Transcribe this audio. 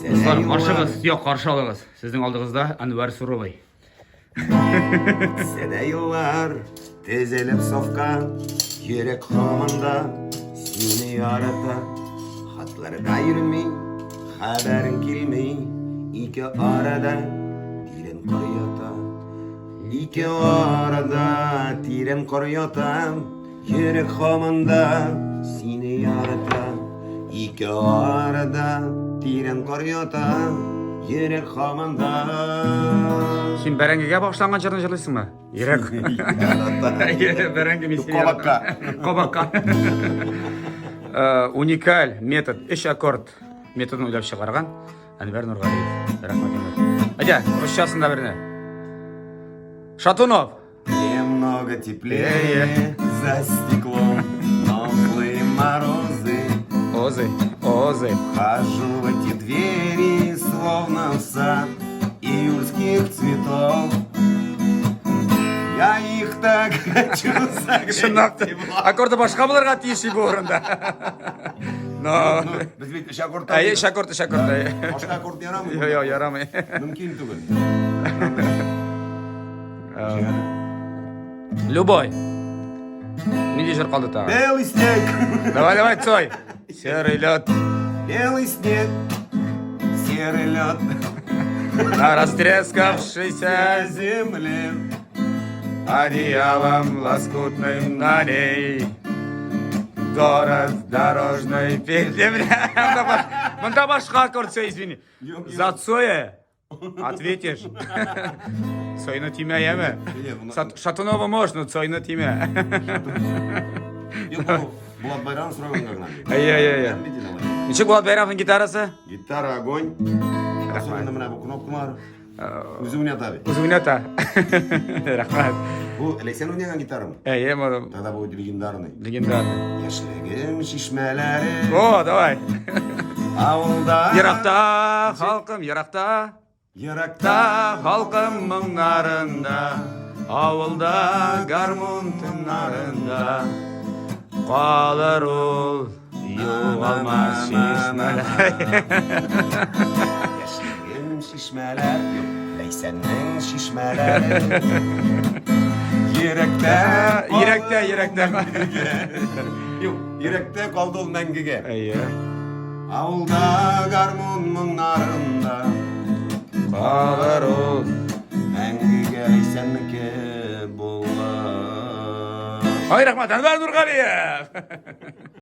Дуслар, каршыгыз, юк, каршы алыгыз. Сезнең алдыгызда Әнвәр Суровый. Үтсә дә еллар, тезелеп сафка, йөрәк һаман да сине ярата. Хатларда йөрми, хәбәрең килми, ике арада тирән кар ята. Ике арада тирән кар ята, йөрәк һаман да сине ярата. Ике арада тирән кар ята, йөрәк һаман да. Син бәрәңгегә багышланган җырны җырлыйсыңмы? Йөрәк. Бәрәңге мин сине Кабакка. Кабакка. Э, уникаль метод, өч аккорд методын уйлап чыгарган Әнвәр Нургалиев. Рәхмәт, Әнвәр. Әйдә, русчасын да берне. Шатунов. Немного теплее за стеклом, но злые морозы. Озы, озы. Хожу в эти двери, словно в сад июльских цветов. Я их так хочу согреть. Чынлап та. Аккорды башка булырга тиеш бу урында. Но. Ну, без бит өч аккорд. Әйе, өч аккорд, өч аккорд. Әйе. Башка аккорд ярамый. Юк, юк, ярамый. Мөмкин түгел. Любой. Нинди җыр калды тагын? Белый снег. Давай, давай, Цой. Серый лед. Белый снег. Серый лед. На растрескавшейся земле. Одеялом лоскутным на ней. Город в дорожной петле. Монда башка аккорд, все, извини. За Цоя ответишь. Цойны тимә, яме. Шатунова можно, Цойны тимә. Юк, бу Булат Байрамов сораганга гына. Әйе, әйе, әйе. Ничек Булат Байрамовның гитарасы? Гитара огонь. Особенно менә бу кнопкалар. Үзе уйната бит. Үзе уйната. Рәхмәт. Бу Ләйсән уйнаган гитарамы? Әйе, моны. Тогда будет легендарный. Легендарный. Яшьлегем чишмәләре. О, давай. Авылда. Еракта халкым, еракта. Еракта халкым моңнарында, авылда гармун тыннарында. Калыр ул югалмас чишмәләр. Яшьлегем чишмәләр, юк, Ләйсәннең чишмәләре. Йөрәктә, йөрәктә, йөрәктә. Юк, йөрәктә калды ул мәңгегә. Әйе. Авылда гармун моңнарында калыр ул мәңгегә Ләйсәннеке булыр. Ай, рәхмәт, Әнвәр Нургалиев!